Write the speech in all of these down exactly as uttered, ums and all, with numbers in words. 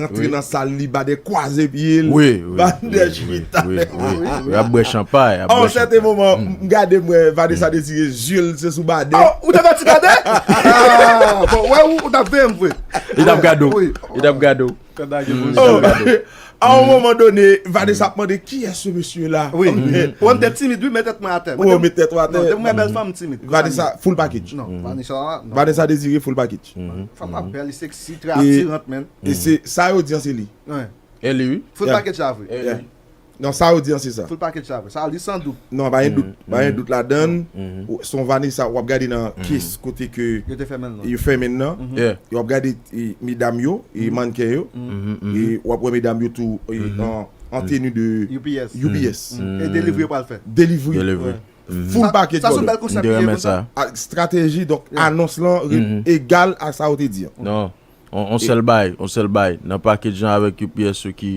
Rantre nan sal li, Badè kwaze pye l. Wi, wi, Badè chita. Wi, wi. Y ap bwè chanpay, y ap bwè chanpay. A yon sèten moman, m gade, m wè Vanessa Désiré, zye l se sou Badè. Oh, ou te fè ti Badè? Ah, bon, wè, ou, ou t ap veye m vre. Li t ap gade w. Wi. Li t ap gade w. Kanda gen pou. Oh, à un moment donné, Vanessa ap mande, "Qui est ce monsieur-là?" Wi. Ou wè m te timid, wi, met tèt mwen atè. Ou met tèt ou atè. Non, depi m wè bèl fanm, m timid. Vanessa, full package. Non, Vanessa, non. Vanessa Désiré, full package. Fanm ap bèl, li sexy, trè atirant, man. E se sa yo di an se li. Wi. E li, wi. Full package la vre. E li. Non, sa yo di an se sa. Full package la vre. Sa li san dout. Non, pa gen dout. Pa gen dout ladan. Se yon Vanessa, w ap gade nan case kote ke yo te fèmen l nan. Yo fèmen l nan. Yeah. E w ap gade e, medam yo, e mannken yo. E w ap wè medam yo tou e, an, an teni de U P S. U P S. E delivre pral fè. Delivre. Delivre. Full package, brother. Sa se yon bèl konsèp. M te renmen sa. Estrateji, donk, anons lan egal a sa yo te di an. Non. On, on sèl bay, on sèl bay. Nan package lan avèk U P S yo ki,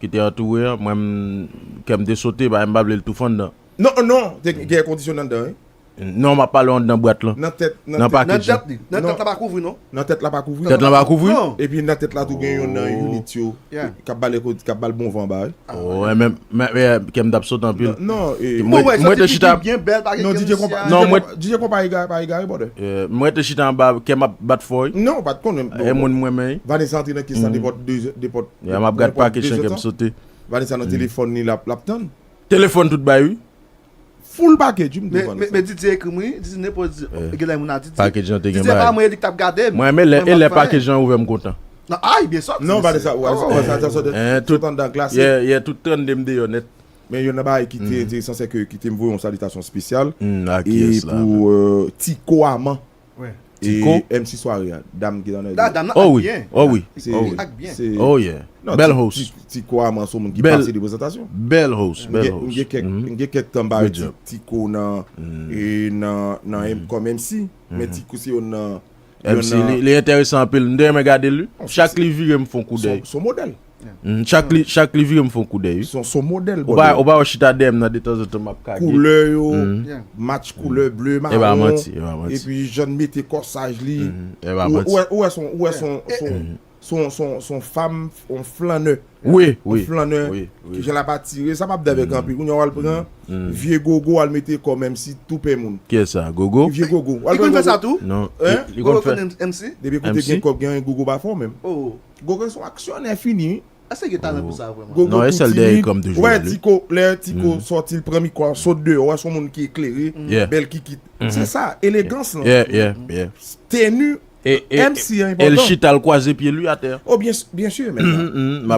ki te antoure an, mwen, m, kè m te sote, pa m pa vle l tou fann nan. Non, non, te gen èkondisyonan anndan, wi. Non, m ap pale anndan bwat lan. Nan tèt, nan package lan. Nan tèt la pa kouvri, non? Nan tèt la pa kouvri. Tèt la pa kouvri? Non. Epi nan tèt la tou gen yon nan unit yo k ap ba l, k ap ba l bon van anba, wi. Oh, men, men, men, kè m t ap sote anpil. Non, non, e. Mwen, mwen te chita. Non, DJ Konpa, DJ Konpa egare, pa egare, brother. Mwen te chita anba, kè m ap bat fò, wi. Non, pa t konnen. E moun mwen, men. Vanessa antre nan kes lan depòt de, depòt. M ap gad package lan, kè m sote. Vanessa nan telefòn li, l ap, l ap tann. Telefòn tout bay, wi. Full package, wi, m te vann sa. Men, men, men Didier ekri m, wi. Didier nenpòt, gen lè moun a Didier. Package lan te gen bagay. Didier pa mwen, li k t ap gade m. Mwen, men lè, e lè package lan ouvè, m kontan. Non, ay, byen sòti. Non, Vanessa, ou wè sa, sa sòti anndan glas. Yeah, yeah, tout trannde m deyò nèt. Men youn nan bagay ki te enteresan, se ke kite m voye yon salitasyon espesyal. E pou, euh, Tiko Aman. Tiko? E M C Soirée a, dam ki nan. Oh wi, oh wi, oh wi. Oh yeah. Bèl host. Tiko Aman se yon moun ki pase de prezantasyon. Bèl host, bèl host. M gen kèk, m gen kèk tan m pa wè Tiko nan, e nan, nan kòm M C. Men Tiko se youn nan, youn nan. M C, li, li enteresan anpil. M te renmen gade l, wi. Chak li vire, m fè yon koudèy. Se yon modèl. Chak li, chak li vire, m fè yon koudèy, wi. Se yon modèl, brother. Ou pa, ou pa wè chita dèyè m nan, detanzantan m ap kage. Koulè yo, match koulè ble, mawon. E pa manti, e pa manti. Epi jan l mete kòsaj li. E pa manti. Ou wè, ou wè son, ou wè son, son, son, son fanm, yon flannè. Wi, wi. Yon flannè, ki jan l ap atire, sa m ap di avèk anpil. Kounye a w al pran vye Gogo, w al mete kòm M C tou pè moun. Kiyès sa, Gogo? Vye Gogo. Li konn fè sa tou? Non. Gogo konn M C? Depi kote gen kòb, gen Gogo pa fè w menm. Gogo se yon aksyonè fini, wi. Èske gen talan pou sa vrèman? Gogo tou timid. Ou wè Tiko, lè Tiko sòti, l pran mikwo a, sot deyò, ou wè se yon moun ki eklere, bèl kikit. Se sa, elegans lan. Teni M C an enpòtan. E l chita, l kwaze pye l, wi, atè. Oh, byen, byen si, men.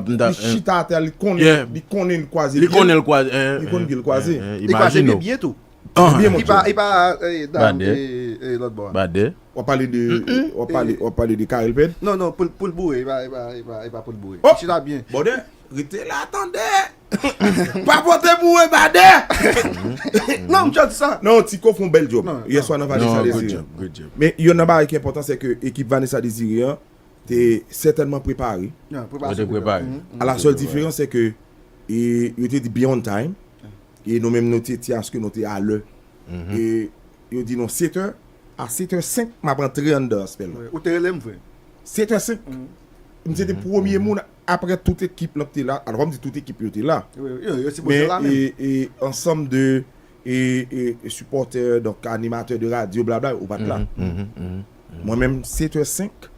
Li chita atè, li konnen, li konnen l kwaze pye l. Li konnen l kwaze, li konnen pye l kwaze. Li kwaze pye byen tou. Byen, monchè. Li pa, li pa, eh, dam, eh, eh, lòt bò a. Badè. W ap pale de, w ap pale, w ap pale de Carel Pèd? Non, non, pou l, pou l boure, e pa, e pa, e pa, e pa pou l boure. Oh! Li chita byen. Brother, rete la, tande! Pa pote boure, Badè! Non, m just di sa. Non, Tiko fè yon bèl djòb yè swa nan Vanessa Désiré. Men youn nan bagay ki enpòtan, se ke ekip Vanessa Désiré an te sètènman prepare. Yo te prepare. A la sèl diferans, se ke, e, yo te di be on time. E nou menm, nou te di aske nou te alè. E yo di nou sèt è, a sèt è senk, m ap antre anndan Aspè lan. Wi, ou te rele m vre. Sèt è senk. M se te premye moun, apre tout ekip lan te la. Alò, fò m di tout ekip yo te la. Wi, wi, yo, yo sipoze la menm. Men, e, e ansanm de, e, e, e sipòtè, donk animatè de radyo, blabla, ou pa t la. Mwen menm, sèt è senk,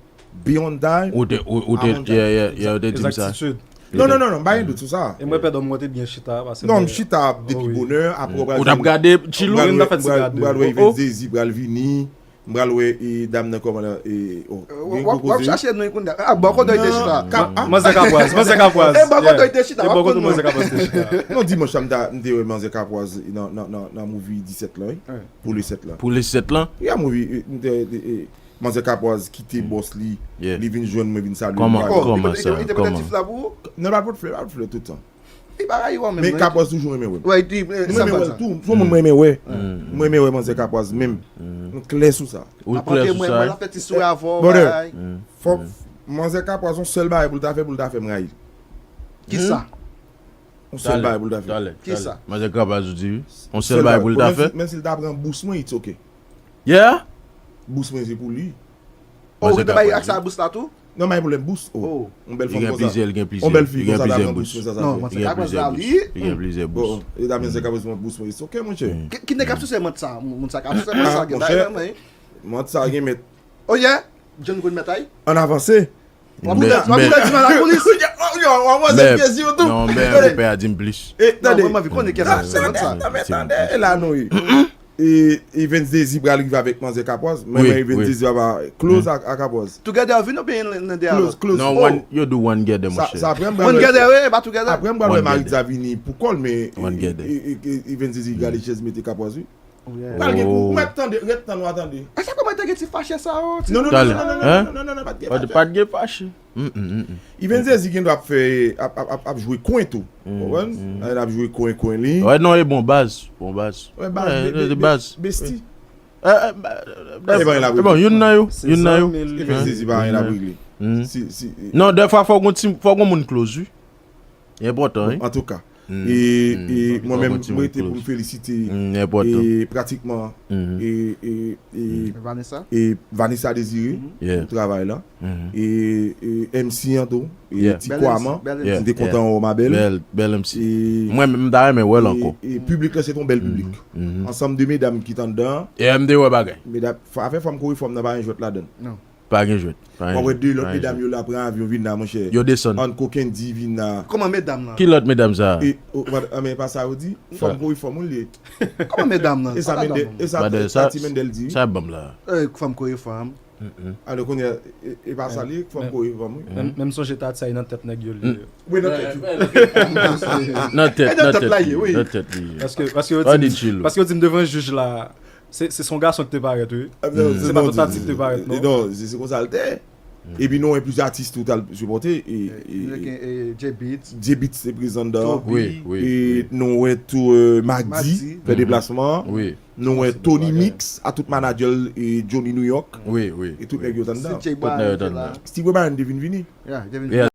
be on time. Ou te, ou, ou te, yeah, yeah, yeah, ou te di m sa. Egzaktitid. Non, non, non, non, m pa gen dout sou sa. E mwen, pèdon, mwen te byen chita, paske. Non, m chita depi bonè, apre w pral. Ou t ap gade Tchilou? M pral wè Yvette Zezi pral vini, m pral wè, e, dam nan kòman la, e, oh, w ap chache nou kounye a. Ah, bò kote w te chita. Manzè Kapwaz, Manzè Kapwaz. E bò kote w te chita, w ap konn mwen. Non, dimanch sa m ta, m te wè Manzè Kapwaz nan, nan, nan, nan movie disèt lan, wi. Pou le sèt lan. Pou le sèt lan? Yeah, movie, e, m te, e, e, Manzè Kapwaz kite bòs li, li vin jwenn mwen, vin salye mwen. Kòman, kòman sa? Kòman? Nan, l pa pot flè, l pa pot flè tout tan. Li pa rayi w menm, non. Men Kapwaz toujou renmen wè m. Mwen renmen wè l tou. Se yon moun mwen renmen wè. Mwen renmen wè Manzè Kapwaz menm. M klè sou sa. Ou klè sou sa? Mwen la fè ti souri avè w, bagay. Fòk Manzè Kapwaz, yon sèl bagay pou l ta fè, pou l ta fè m rayi l. Kisa? Yon sèl bagay pou l ta fè. Talè, talè. Kisa? Manzè Kapwaz ou di wi. Yon sèl bagay pou l ta fè. Menm si, menm si l ta pran bous mwen, it's ok. Yeah? Bous mwen se pou li. Oh, ou te bay ak sa bous la tou? Non, pa gen pwoblèm, bous. Oh. Yon bèl fanm konsa. Yon bèl fi konsa ta pran bous, men sa, sa fè. Non, Manzè Kapwaz la, li. Li gen plizyè bous. Bon, e ta Manzè Kapwaz pran bous, men it's ok, monchè. Ki nèg k ap souse mant sa? Moun sa k ap souse mant sa, gen bagay menm, wi. Mant sa gen mèt. Oh yeah? John Gold mèt ay? Ann avanse. Wap ouvè, wap ouvè di nan lapolis. Yo, w ap wè se pyezi yo tou. Non, men pè a di m plis. E, tande. Non, mwen, m anvi konnen kiyès ki sou mant sa. Tande, tande, tande, e la nou ye. E, Evens Dezi pral rive avèk Manzè Kapwaz. Mwen, mwen, Evens Dezi papa close a, a Kapwaz. Together vin oubyen nan de avan? Close, close. Non, one, yo do one together, monchè. Sa, sa apre m pral wè. One together, wi, e pa together. Apre m pral wè Maritza vini pou kòl, men, e, e, e, Evens Dezi gade chèz mete Kapwaz, wi. Pral gen kou, ou mèt tande, ret tann w a tande. A sa kòman te gen ti fache sa yo? Non, non, non, non, non, non, non, non, non, pa t gen fache. Pa t gen fache. Evens Dezi gen dwa ap fè, ap, ap, ap, ap jwe kwen tou. Konprann? L ap jwe kwen, kwen li. Wè, non, e bon baz, bon baz. Wè, baz, besti. E bon, youn nan yo, youn nan yo. Evens Dezi pa anyen l ap regle. Non, dèfwa fòk gon ti, fòk gon moun close, wi. Li enpòtan, wi. Antouka. E, e mwen menm, mwen rete pou m felisite, e, pratikman, e, e, e, e Vanessa Désiré pou travay la. E, e M C an tou, e Ti Kwaman, m te kontan wè w, ma belle. Bèl, bèl M C. Mwen menm, m ta renmen wè l ankò. E piblik la, se t on bèl piblik. Ansanm de medam ki t anndan an. E m te wè bagay. Medam, afè fanm kouri fanm nan pa gen jwèt ladan l. Pa gen jwèt. W ap wè de lòt medam yo la pran avyon vin la, monchè. Yo desann. Ann Kokendi vin la. Kòman medam nan? Ki lòt medam sa? E, o, pa, men pa sa yo di. Fanm kouri fanm, wi, li ye. Kòman medam nan? E sa Mendel, e sa, e sa ti Mendel di, wi. Sa ban m la. E, fanm kouri fanm. Alò, kounye a, e, e pa sa li ye, fanm kouri fanm, wi. Men, men m sonje Tati a nan tèt nèg yo li ye. Wi, nan tèt yo. Nan tèt, nan tèt li ye, wi. Nan tèt li ye. Paske, paske yo di m, paske yo di m devan jij la, Se, se, se yon gason ki te parèt, wi. Se pa tout Tati ki te parèt, non. Non, se, se konsa l te. Epi nou wè plizyè atis tou t al sipòte. E, e, J-Beatz. J-Beatz te prezan anndan. Wi, wi. E nou wè tou, e, Magdi fè deplasman an. Wi. Nou wè Tony Mix a tout manadjè l, e Johnny New York. Wi, wi. E tout nèg yo t anndan. Tout nèg yo t anndan. Steve Ray Ballard te vin vini.